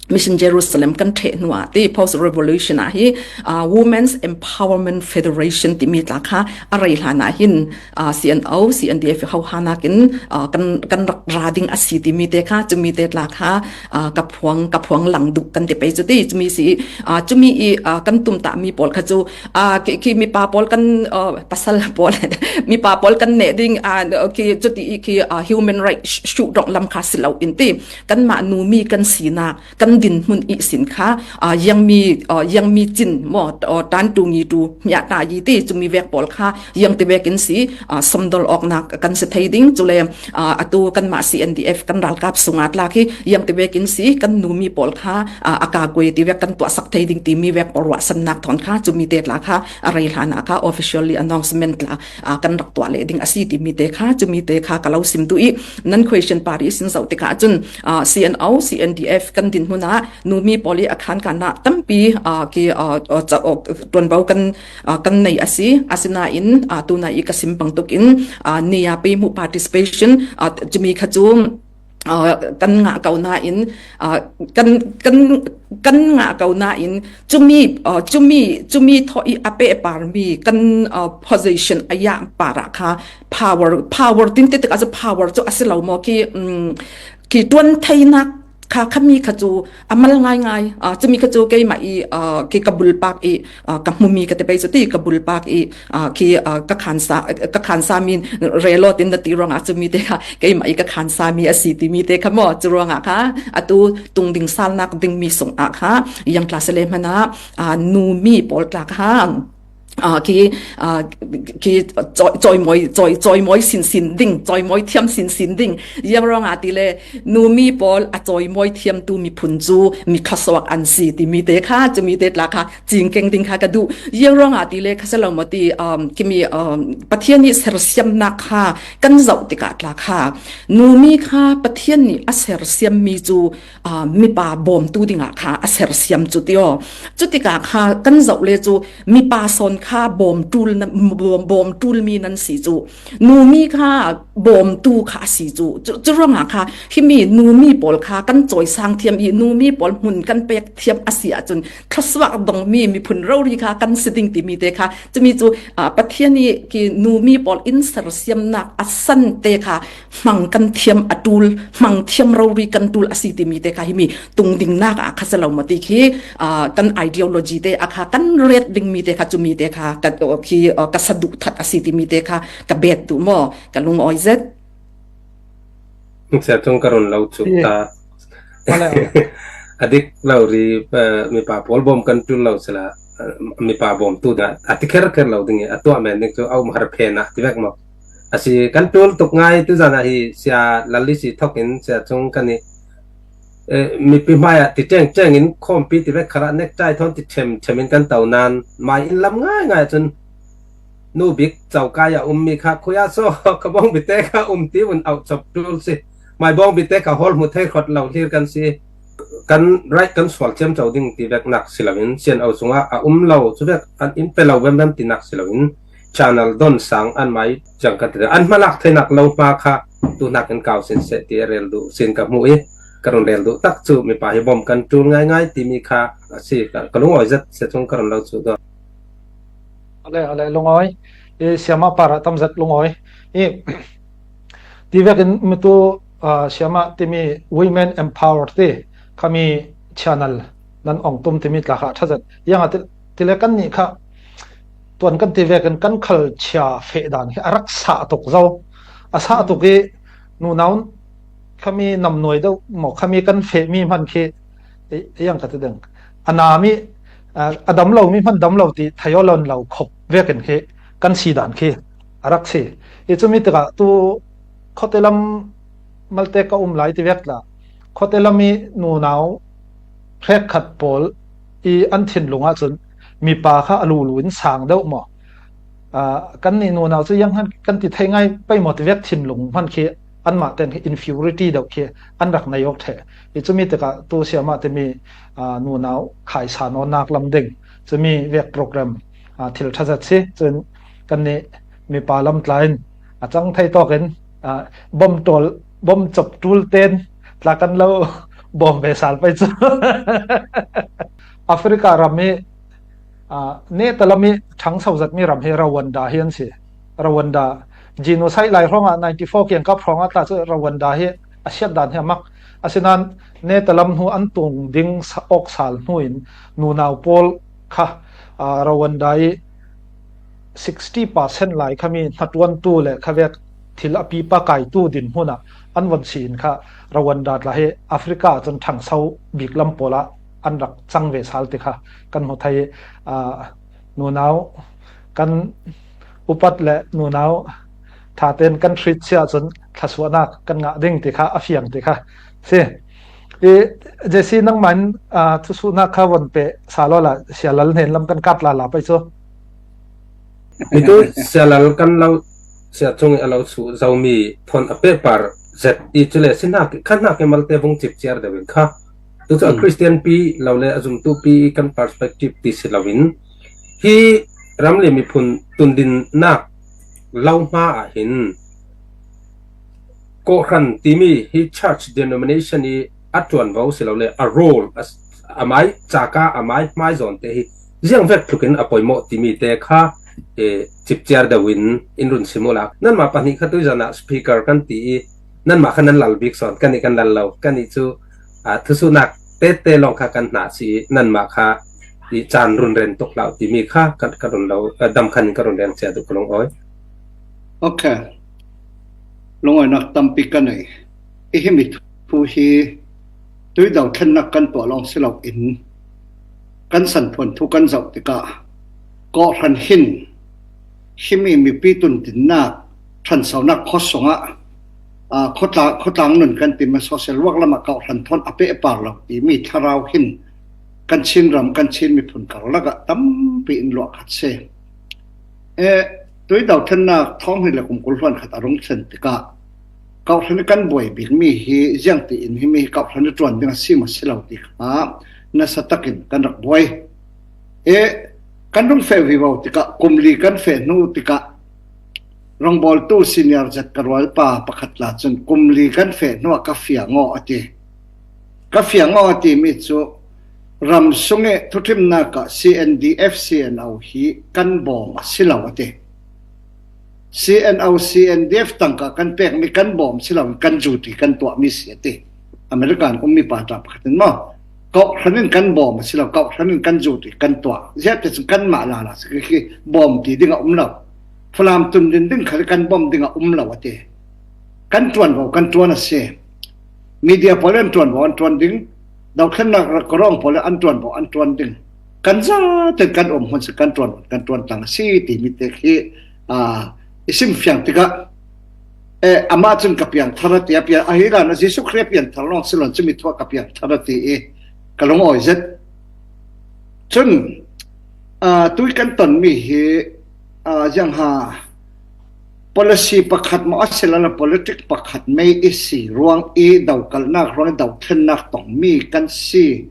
Mission Jerusalem kan ṭheh hnuah ti post revolution ah hi, aa, Women's Empowerment Federation timi tla kha a rei hlan ah hin, aa, C N O, C N D F hohanak in, aa, kan, kan rak ra ding a si timi te kha, cumi te tla kha, aa, ka phuang, ka phuang lang duh kan ti pei cu ti, cumi si, aa, cumi i, aa, kan tumtah mi pawl kha cu, aa, khi, khi mipa pawl kan, aa, pasal pawl, mipa pawl kan neh ding, aa, khi cuti i khi, aa, human rights shuh dongh lam kha si lo in ti, kanmah numi kan sinak, kan dinhmun ihsin kha, aa, yangmi, aa, yangmi cin maw, aa, tantu ngitu miah ta yi ti cumi vek pawl kha yangti vekin si, aa, somdol awknak kan si thei ding, cule, aa, atu kanmah C N D F kan ralkap sungah tla khi yangti vekin si kan numi pawl kha, aa, a ka kuai ti vek kan tuahsak thei ding timi vek pawl ruahsannak thawn kha cumi te tla kha a rei hlanah kha officially announcement tla, aa, kan rak tuah leh ding a si timi te kha, cumi te kha ka lo sim tu i nan question pari sin zoh tikah cun, aa, C N O, C N D F kan dinhmun ah numi pawl i a khankanah tampi, aa, ki, aa, aa, ca-, aa, tuanvo kan, aa, kan nei a si. Asinain, aa, tuna i ka sim bangtuk in, aa, nia pei hmuh participation, aa, cumi kha cu, aa, kan ngah ko nain, aa, kan, kan, kan ngah ko nain cumi, aa, cumi, cumi thawh i a pehparmi kan, aa, position a yah parah kha power, power tin ti tikah cu power cu a si lo maw? Khi, um, khi tuan theinak kha, khami kha cu a mal ngaingai. Aa, cumi kha cu keimah i, aa, khi ka bulpak i, aa, ka hmumi ka ti pei cu ti ka bulpak i, aa, khi, aa, ka khansa, ka khansa mi relo tin na ti ruangah cumi te kha keimah i ka khansa mi a si timi te kha maw? Cu ruangah kha atu tungding salnak dingmi sungah kha yang tla si le hmanah, aa, numi pawl tla kha, aa, khi, aa, khi cawi-, cawimawi, cawi-, cawimawi sinsin ding, cawimawi thiam sinsin ding. Ziang ruangah tile numi pawl a cawimawi thiamtu miphun cu mi thluasuak an si timi te kha, cumi te tla kha cingkeng ding kha ka duh. Ziang ruangah tile kha si lo maw ti, um, khimi, um, Pathian i sersiamnak kha kan zoh tikah tla kha numi kha Pathian nih a sersiammi cu, aa, mipa bawmtu dingah kha a sersiam cu ti aw. Cutikah kha kan zoh le cu mipa sawn kha bawm ṭul na, bawm, bawm ṭulmi nan si cu, numi kha bawmtu kha a si cu. Cu, cu ruangah kha himi numi pawl kha kan cawisang thiam i numi pawl hmun kan pek thiam a si ahcun thluasuak dongmi miphun rori kha kan si ding timi te kha, cumi cu, aa, Pathian i khi numi pawl in sersiamnak a san te kha hmang kan thiam a ṭul, hmang thiam rori kan ṭul a si timi te kha himi tungdingnak ah kha si lo maw ti khi, aa, kan ideology te a kha kan ret dingmi te kha cumi te kha ka, khi, aa, ka saduh that a si timi te kha ka bet duh maw? Ka lungawi zet. Sia Cung ka run lo cuk ta. A dik lo ri, eh, mipa pawl bawm kan ṭul lo sila, eh, mipa bawmtu dah a ti kher kher lo ding i a tuah men ding cu a um har phen ah ti vek maw? A si kan ṭul tuk ngai tu zan ah hi Sia Lal Li Si thawk in Sia Cung kan i, eh, mipi hmai ah ti ṭeng ṭeng in khawmpi ti vek kharah nektai thawn ti ṭhem ṭhem in kan to nan mai in lam ngai ngai cun nu bik cokai a ummi kha khuya so ka bawngbi te kha um ti un auh cop ṭul si. Mai bawngbi te kha hawl hmu thei khawt lo hlir kan si. Kan right kan sual ciamco ding ti veknak si loin sian au sungah a um lo cu vek an in pe lo vemvem tinak si loin channel don sang an mai ciang kan ti an hmalak theinak lo hma kha tu hnakin kau sin seh ti a rel duh sin ka hmu i ka run rel duh tak cu mipa hi bawm kan ṭul ngaingai timi kha a si ka, ka lungawi zet Sia Cung ka run lo cu don. Ale, ale, lungawi. I siama parah tam zet lungawi. I ti vekin mitu, ah, siama timi women empower ti khami channel nan ong tum timi tla kha ṭha zet. Yang a ti, tile kan nih kha tuan kan ti vekin kan khal chia feh dan hi a rak sah tuk zo. A sah tuk i nunau khami namnuai deuh maw khami kan feh mi hman khi i, i yang ka ti deng. A nam i, a, a dam lo mi hman dam lo ti thei aw lon lo khop vekin khi kan si dan khi a rak si. I cumi tikah tu khuate lam malte ka um lai ti vek tla. Khuate lam i nunau hrekkhat pawl i an thinlung ahcun mipa kha a lulu in sang deuh maw? Aa, kannih nunau cu yang hman kan ti thei ngai pei maw ti vek thinlung hman khi anmah ten khi inferiority deuh khi an rak nei awk ṭheh. I cumi tikah tu siamah timi, aa, nunau khaisa nawnnak lam ding cumi vek program, aa, thil ṭha zet si. Cun kannih mipa lam tla in a cang thei tawk in, aa, bom ṭawl, bom cop ṭul ten tla kan lo bawm ve sal pei cu. Africa ram i, aa, nehtalam i ṭhangso zetmi ram hi Rwanda hi an si. Rwanda genocide lai hrawngah ninety four kiangkap hrawngah tla cu Rwanda hi a siat dan hi a mak. Asinain nehtalam hnu an tung ding sa-, awk sal hnu in nunau pawl kha, aa, Rwanda i sixty percent lai khami hnaṭuantu le khavek thil a pipa kaitu dinhmun ah an von si in kha Rwanda tla hi Africa cun ṭhangso bik lam pawl ah an rak cang ve sal ti kha kan hmu thei. Aa, nunau kan upat le nunau ṭha tein kan hriat si ahcun thluasuahnak kan ngah ding ti kha a fiang ti kha si. I, Jesse, nangmah in, aa, thusuhnak kha von pe sal awla Sia Lal hnen lam kan kap lala pei cu. Nitu Sia Lal kan lo, Sia Cung i a lo suh zomi thawn a pehpar zet i cule si hnak, kha hnak i malte vung cip ciar deuh in kha. Tu cu a Christian pi lo le a zumtu pi i kan perspective ti si loin hi ram le miphun tundinnak lo hma ah hin kawhhran timi hi church denomination i a ṭuanvo si lo le a role a, a mai caka a mai hmai zawn te hi ziang vek tlukin a poimawh timi te kha, eh, cipciar deuh in in run sim ula. Nanmah pahnih kha tuizan ah speaker kan ti i nanmah kha nan lal bik sawn, kan i kan lal lo, kan i cu, ah, thusuhnak tete lawng kha kan hna si i nanmah kha i caan run ren tuk hlah timi kha kan, ka run lo, ah, dam khan ka run reng cia duh ka lungawi. Ok. Lungawinak tampi ka nei. I himi thu hi tui dothlennak kan tuah lawng si lo in kan sanphuan thu kan zoh tikah kawhhran hin himi mipi tundinnak ṭhansonak khuasung ah, aa, khuatla-, khuatlang nun kan timi social work lamah kawhhran thawn a pehpar lo timi thlarau hin kan Chin ram, kan Chin miphun karlak ah tampi in luahkhat si. Eh, tui dothlennak thawng hnih le kum kul hluan khat a rung thlen tikah kawhhran i kan buai bikmi hi ziangtiin himi hi kawhhran i ṭuan ding a si maw si lo ti kha nasa takin kan rak buai. Eh, kan rung feh vivo tikah kum li kan feh hnu tikah rongbawltu senior zet ka rualpa pakhat tla cun kum li kan feh hnu ah ka fiang aw a ti. Ka fiang aw a timi cu ram sung i thuṭhimnak ah C N D F, C N O hi kan bawm a si lo a ti. C N O, C N D F tangka kan pekmi kan bawm si lo, kan duty kan tuahmi si a ti. America an ummi pa ṭa pakhat in maw, kawhhran in kan bawm a si lo, kawhhran in kan duty kan tuah. Ziahte cun kanmah lala si khi bawm ti ding a um lo. Falam tundin ding khal kan bawm ding a um lo a ti. Kan ṭuanvo kan ṭuan a si. Media pawl an ṭuanvo an ṭuan ding, dothlennak rak ka rawng pawl an ṭuanvo an ṭuan ding. Kan zate kan um hmun si kan ṭuan, kan ṭuan tlang a si timi te khi, aa, i sim fiang tikah, eh, amah cun ka piang thar a ti, a piang, a hi dan a Jesuh Khrih a piang thar lawng si lo, cumi thu ah ka piang thar a ti i ka lungawi zet. Cun, aa, tui kan tonmi hi, aa, ziangha policy pakhat maw a si lala politic pakhat mei i si ruang i dokalhnak ruang i dothlennak tongmi kan si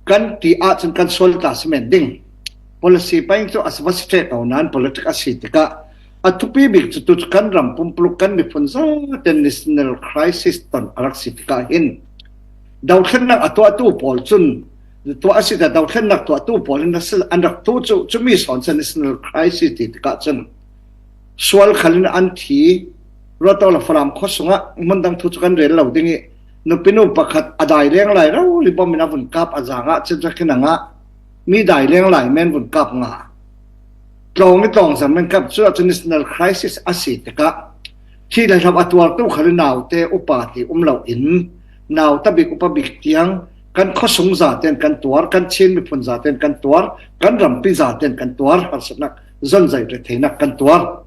kan ti ahcun kan sual ta si men ding. Policy pain cu a si va si ṭheh ko nain politic a si tikah a thupi bik cu tu cu kan ram pumpuluk kan miphun zate national crisis ton a rak si tikah hin dothlennak a tuahtu pawl cun tuah a si ta dothlennak tuahtu pawl in an rak tu cu cumi sawn cu national crisis ti tikah cun sual khal in an thi. Ruato le Falam khua sungah hmun dang thu cu kan rel lo ding i nupi nu pakhat a dai leng lai rori bawm in a vun kap a zang ah cun khin a ngah mi dai leng lai men vun kap ngah. Tlawng i tlawng zan men kap cu, cu national crisis a si tikah khi le hlo a tuartu khal in naute upa ti um lo in nau tabik upa bik tiang kan khuasung zaten kan tuar, kan Chin miphun zaten kan tuar, kan rampi zaten kan tuar, harsatnak zonzai retheinak kan tuar.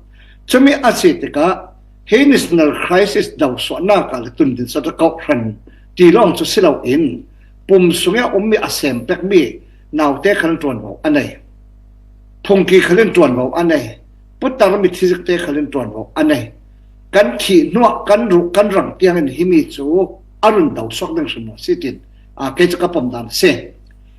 Cumi a si tikah hi national crisis dosuahnak ah le tundin sata kawhhran ti lawng cu si lo in pum sungah ummi a sem pekmi naute khal in ṭuanvo a nei. Phungki khal in ṭuanvo a nei. Putar mithi zikte khal in ṭuanvo a nei. Kan thih hnuah kan ruh kan rang tiangin himi cu a run do suak ding hrim lo si tin, aa, kei cu ka pom dan a si.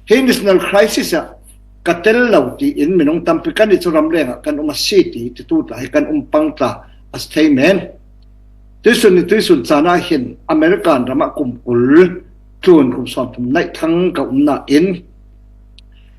Hi national crisis ah ka tel lo tiin minung tampi kan i cu ramleng ah kan um a si ti, titu tla hi kan um pang tla a si thei men. Tuisun ni tuisun caan ah hin American ram ah kum kul tlun kum sawmthum naih thlang ka um nain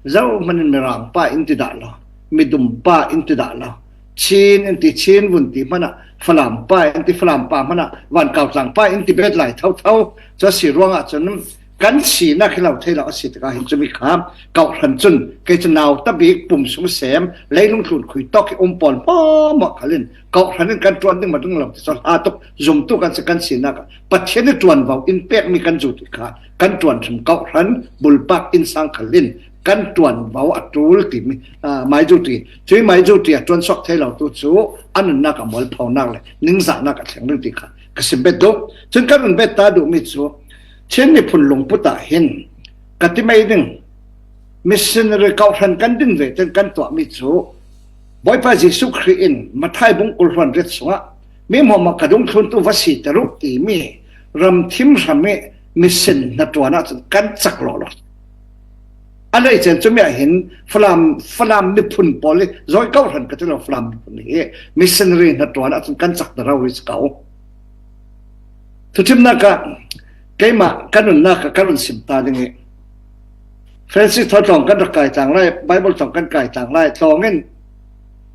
zohhmanh in Mirang pa in ti dah lo, midum pa in ti dah lo, Chin in ti, Chin vun ti hmanh ah Falam pa in ti, Falam pa hmanh ah Vankautlang pa in ti bet lai thotho. Cu a si ruangah cun Kan sinak hi lo thei lo a si tikah hin cumi kha, kawhhran cun kei cu nau tabik pum sung sem, leilung tlun khui tawk hi um pawl hmawhmawh khal in kawhhran in kan ṭuan ding ma ding lo ti cu hla tuk zumtu kan si. Kan sinak ah Pathian i ṭuanvo in pekmi kan zu ti kha kan ṭuan hrim. Kawhhran, bulpak, innsang khal in kan ṭuanvo a ṭul timi, aa, maizuti. Cui maizuti a ṭuan suak thei lo tu cu a nunnak a mualphonak le ningzahnak a thleng ding ti kha ka sim bet duh. Cun ka run bet ta duhmi cu Chin miphun lungput ah hin ka ti mai ding, missionary kawhhran kan din ve ten kan tuahmi cu Bawipa Jesuh Khrih in Matthai bung kul hluan riat sungah mi hmuahhmuah ka dungthluntu va si ter uh timi ramthim hram i mission hnaṭuan ah cun kan cak lawlaw. A lei cen cumi ah hin Falam, Falam miphun pawl i zawi kawhhran ka ti lo, Falam miphun hi missionary hnaṭuan ah cun kan cak ta rori si ko. Thuṭhimnak ah keimah ka nunnak ah ka run sim ta ding i, Francis thaw tlawng kan rak kai tlang lai, Bible tlawng kan kai tlang lai, tlawng in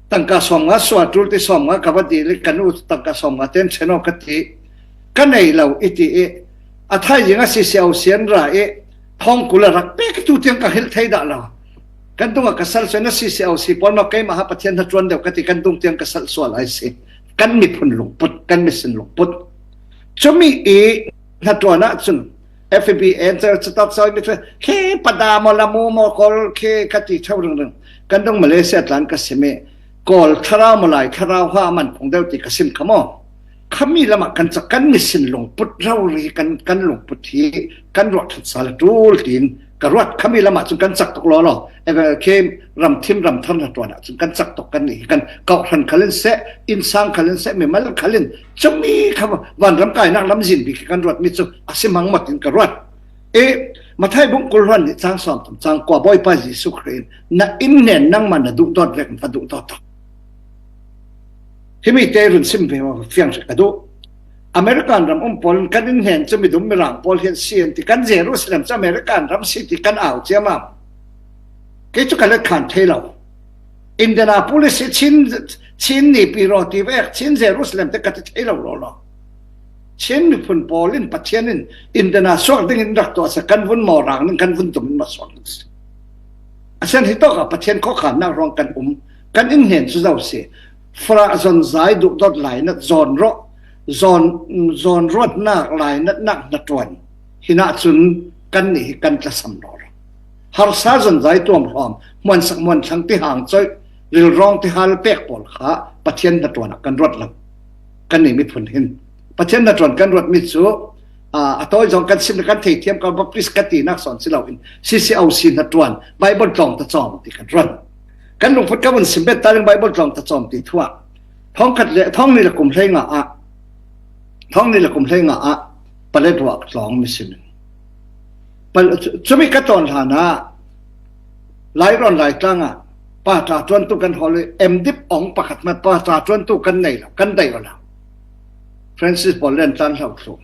tangka sawmnga sual ṭul ti sawmnga ka va dil i ka nu tangka sawmnga ten ṭhen aw ka ti, ka nei lo i ti i, a thaizing a C C O C an ra i thawng kul a rak pek i tu tiang ka hilh thei dah lo. Kan dungah ka sal sual na C C O C pawl maw, keimah ha Pathian hnaṭuan deuh ka ti, kan dung tiang ka sal sual lai si. Kan miphun lungput, kan mission lungput. Cumi i hnaṭuan ah cun F B N, catak cawi mi khi pada maw, lamu maw, kawl khi ka ti ṭheu ringring. Kan dung Malaysia tlan ka sim i, kawl thlarau maw, lai thlarau ha man phung deuh ti ka sim kha maw. Khami lamah kan cak, kan mission lungput rori kan, kan lungput hi kan ruah ṭhat sal a ṭul tiin ka ruat. Khami lamah cun kan cak tuk lawlaw. Khi ramthim ramthar hnaṭuan ah cun kan cak tuk. Kan nih hi kan kawhhran khal in seh, innsang khal in seh, mimal khal in cumi kha vanram kainak lamzin bik hi kan ruatmi cu a si hmangmawt in ka ruat. I Matthai bung kul hluan nih cang sawm thum cang kua Bawipa Jesuh Khrih in na inn hnen nangmah na duhdawt vek in va duhdawt aw. Himi te run sim ve maw, fiang hrih ka duh. American ram um pawl in kan inn hnen cu midum mirang pawl hi an si an ti, kan Jerusalem cu American ram si ti kan au ciamam. Kei cu ka let khan thei lo. Indianapolis hi Chin, Chin nipi raw ti vek, Chin Jerusalem te ka ti thei lo lawlaw. Chin miphun pawl in Pathian in Indiana suak dingin rak tuah a si, kan vun mawrang ning, kan vun dum in mawh suak ding si. A sian hi tawkah Pathian khuakhannak ruang kan um, kan inn hnen cu zo si. Farah zonzai duhdawt lainat zawn rawh, zawn, zawn ruatnak lainatnak hnaṭuan. Hinah cun kan nih hi kan tlasam lawlaw. Harsa zonzai tuamhlawm, hmuansak hmuanthlang tihang coih, rilrawng tihal pek pawl kha Pathian hnaṭuan ah kan ruat lo. Kan nih miphun hin Pathian hnaṭuan kan ruatmi cu, aa, a tawi zong kan sim le kan theithiam, kan Baptist ka tinak sawn si loin C C O C hnaṭuan, Bible tlawng ta cawm ti kan ruat. Kan lungput ka vun sim bet ta ding Bible tlawng ta cawm ti thu ah, thawngkhat le, thawng hnih le kum hleinga ah, thawng hnih le kum hleinga ah Paletwa tlawng mi sim in. Pal-, cu-, cumi ka tawn hlanah Lairawn Laitlang ah pata ṭuantu kan hawl i, M Dip ong pakhat hmanh pata ṭuantu kan nei lo, kan daih aw lo. Francis Paul Len tlan hlo thluh.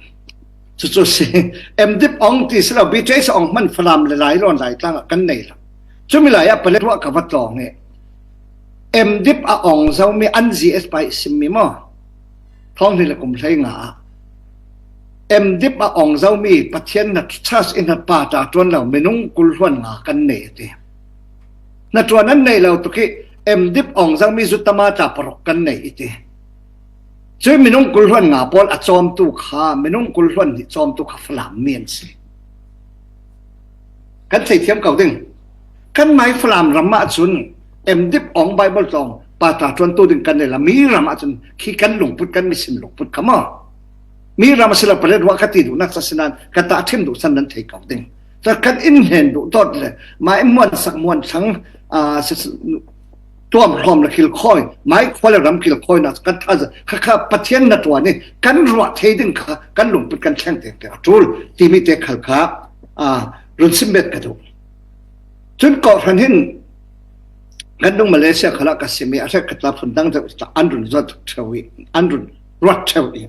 Cucu si, M Dip ong ti si lo, B T S ong hmanh Falam le Lairawn Laitlang ah kan nei lo. Cumi lai ah Paletwa ka va tlawng i, M Dip a ong zomi an Z S pai simmi maw? Thawng hnih le kum hleinga ah M Dip a ong zomi Pathian hna church i hna pata ṭuan lo minung kul hluan nga kan nei a ti. Hnaṭuan an nei lo tuk i M Dip ong zomi zutama tla paruk kan nei i ti. Cui minung kul hluan nga pawl a cawmtu kha, minung kul hluan hnih cawmtu kha Falam mi an si. Kan theithiam ko ding. Kan mai Falam ram ah cun M Dip ong Bible tlawng pata ṭuantu ding kan nei lo. Mi ram ah cun khi kan lungput, kan mission lungput kha maw? Mi ram a si lo, Paletwa ka ti duhnak ca si nain ka tahṭhim duh san nan thei ko ding. Cun kan inn hnen duhdawt le mai hmuansak hmuanthlang, aa, si, si, tuamhlawm le kilkhawi, mai khua le ram kilkhawinak kan thaza kha, kha Pathian hnaṭuan i kan ruah thei ding kha kan lungput kan thleng tengteng a ṭul timi te khal kha, aa, run sim bet ka duh. Cun kawhhran hin kan dung Malaysia khalah ka sim i a hrekkhat tla phundang deuh tla an run zuat ṭheu i, an run ruat ṭheu i,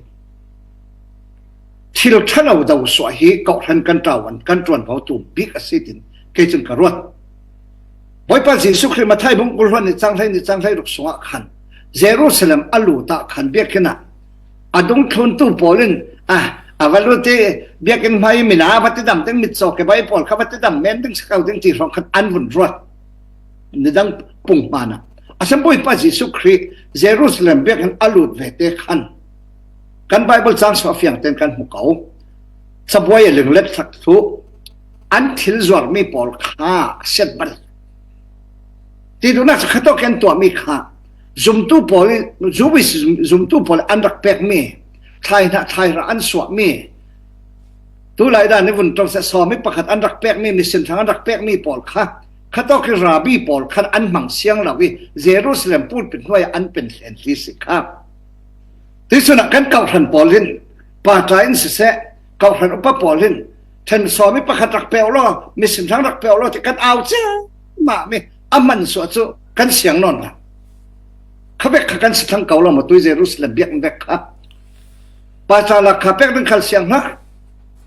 thil ṭhalo do suah hi kawhhran kan ṭuan, kan ṭuanvo tu bik a si tin kei cun ka ruat. Bawipa Jesuh Khrih Matthai bung kul hluan nih cang hlei nih cang hlei ruk sungah khan Jerusalem a lut ah khan biakinn ah a dungthluntu pawl in, a, A va lut i biakinn hmai mina va tidam ding, mitcaw kebai pawl kha va tidam men ding si ko ding ti hrawng khat an vun ruat. Nidang pung hmana a Siampuipa Jesuh Khrih Jerusalem biakinn a lut vete khan kan Bible chang suah fiangten kan hmu ko. Cabuai a linglet sak thu an thil zuarmi pawl kha a siat bal. Ti duhnak cu khatawk kan tuahmi kha zumtu pawl i, Jewish zumtu pawl an rak pekmi, thlai hna thlai hra an suahmi, tulai dan i vun ṭong seh, sawmi pakhat an rak pekmi, mission hrang an rak pekmi pawl kha khatawk i rabbi pawl khan an hmang siang lo i Jerusalem pulpit hnuai ah an pen thlen hli si kha. Tuisun ah kan kawhhran pawl in, pata in siseh, kawhhran upa pawl in, then sawmi pakhat rak peuh law, mission hrang rak peuh law ti kan au ciammah mi a hman suah cu kan siang nawn lo. Kha vek kha kan si thlang ko lo maw, tui Jerusalem biakinn vek kha. Pata lak kha pek ding khal siang hna.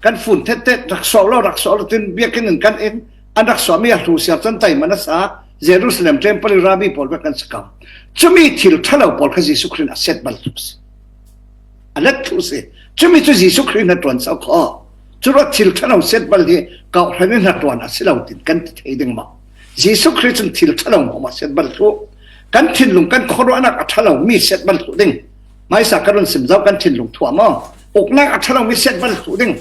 Kan fun thet thet, rak suah lo, rak suah lo tin biakinn in kan in, an rak suahmi a hlu siar cun taima nasa Jerusalem temple i rabbi pawl vek kan si ko. Cumi thil ṭhalo pawl kha Jesuh Khrih in a siat bal thluh si. A let thluh si. Cumi cu Jesuh Khrih in hnaṭuan so kho. Curuah thil ṭhalo siat bal hi kawhhran in hnaṭuan a si lo tin kan ti thei ding maw? Jesuh Khrih cun thil ṭhalo hmuahhmuah siat bal thluh. Kan thinlung, kan khuaruahnak a ṭhalo mi siat bal thluh ding. Hmaisa ka run sim zo kan thinlung thuah maw? Uknak a ṭhalo mi siat bal thluh ding.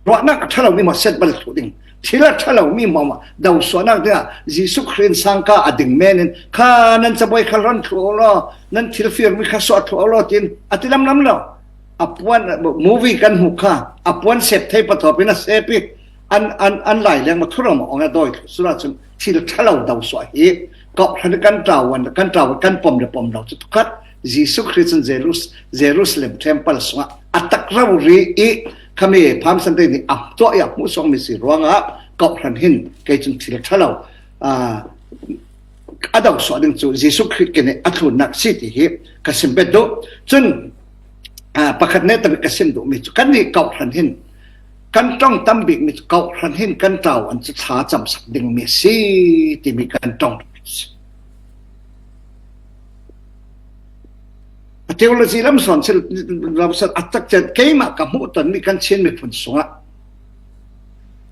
Ruahnak a ṭhalo mi maw siat bal thluh ding. Thil a ṭhalo mi maw, maw do suahnak dingah Jesuh Khrih in sangka a ding men in, kha nan cabuai kha ron thluh law, nan thil firmi kha suah thluh law, tin a ti lamlam lo. A puan, movie kan hmuh kha, a puan sep thei pathawp in a sep i, an, an, an lai leng maw thurang maw ong a dawi thluh. Cun ahcun thil ṭhalo do suah hi kawhhran kan ṭawan, kan ṭawan, kan pom le pom lo cu tukhat Jesuh Khrih cun Jerus-, Jerusalem temple sungah a tak rori i khami Palm Sunday ni a tuah i a hmuh suakmi si ruangah kawhhran hin kei cun thil ṭhalo, aa, a do suah ding cu Jesuh Khrih kin i a thlunnak si ti hi ka sim bet duh. Cun, aa, pakhat neta bik ka sim duhmi cu kannih kawhhran hin kan ṭong tam bikmi cu kawhhran hin kan ṭawan cu thla camsak dingmi a si timi kan ṭong duhmi a si. A theology lam sawn si lo, a tak cian keimah ka hmuh tonmi kan Chin miphun sungah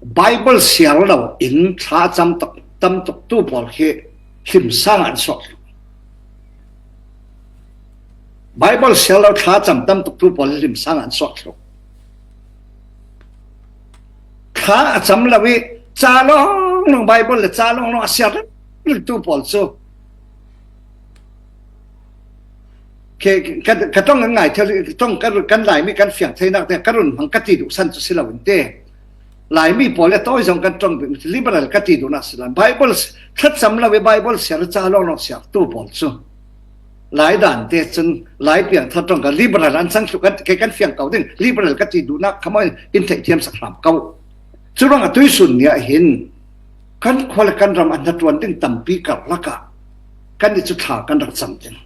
Bible siar lo in thla cam tuk, tam tuk tu pawl khi hlimsang ah an suak thluh. Bible siar lo thla cam tam tuk tu pawl hlimsang ah an suak thluh. Thla a cam lo i ca lawnglawng, Bible le ca lawnglawng a siar tu pawl cu Ke, ka, ka ṭong kan ngai thei, ka ṭong kan, kan Laimi kan fiang theinak te ka run hmang ka ti duh san cu si lo in te. Laimi pawl le tawi zong kan ṭong bik, liberal ka ti duhnak si lo. Bible thlacam lo i Bible siar ca lawnglawng siar tu pawl cu Lai dan te cun Lai piangthar ṭong ka liberal an cang thluh kan, ke kan fiang ko ding, liberal ka ti duhnak kha maw in theih thiam sak hram ko. Curuangah tuisun ni ah hin kan khua le kan ram a hnaṭuan ding tampi karlak ah kannih cu thla kan rak cam ding.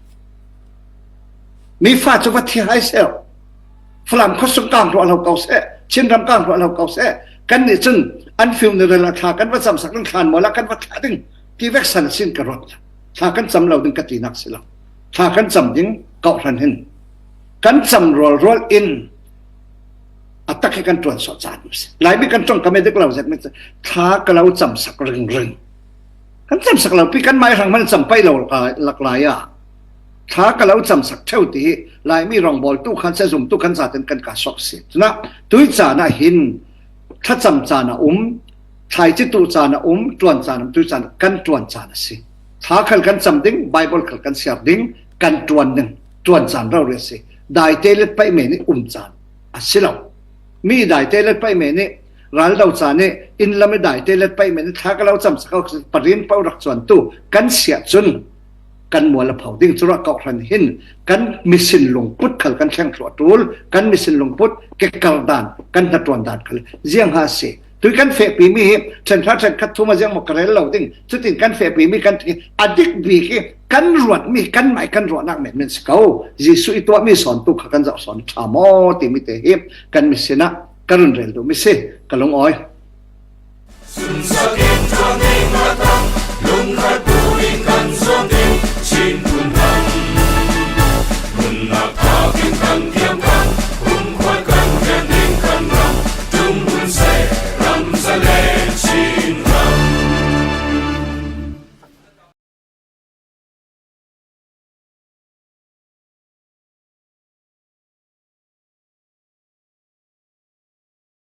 Mi fa cu va thi hai seh. Falam khuasung kang hluah lo ko seh, Chinram kang hluah lo ko seh. Kannih cun an funeral ah thla kan va camsak ding, thlan mual ah kan va thlah ding ti vek san a sin ka ruat. Thla kan cam lo ding ka tinak si lo. Thla kan cam ding, kawhhran hin kan cam rualrual in a tak hi kan ṭuan suah caan a si. Laimi kan ṭong ka medik lo zet mi cu thla ka lo camsak ringring. Kan camsak lo pi, kan mai hrang hman cam pei lo lak lai ah thla ka lo camsak ṭheu ti hi Laimi rawngbawltu khan seh, zumtu khan zaten kan ka suak si. Cunah tui caan ah hin thlacam caan a um, thlaici tuh caan a um, ṭuan caan a um, tui caan kan ṭuan caan a si. Thla khal kan cam ding, Bible khal kan siar ding, kan ṭuan ding, ṭuan caan rori a si. Daite let paih men i um caan a si lo. Mi daite let paih men i, raldo caan i, inn lam i daite let paih men i, thla ka lo camsak ko, parin paoh rak cuantu kan si ahcun kan mual a pho ding. Curuah kawhhran hin kan mission lungput khal kan thleng thluah ṭul, kan mission lungput kekar dan, kan hnaṭuan dan khal ziang ha si. Tui kan fehpi mi hi ṭhen hra ṭhen khat thum a ziang maw ka rel lo ding. Cutin kan fehpi mi kan ti a dik bik i kan ruat mi, kan mai kan ruahnak men men si ko. Jesuh i tuahmi sawntu kha kan zoh sawn ṭha maw timi te hi kan mission ah ka run rel duhmi si, ka lungawi. Sunsakin ṭuan ding a tam, lungkhat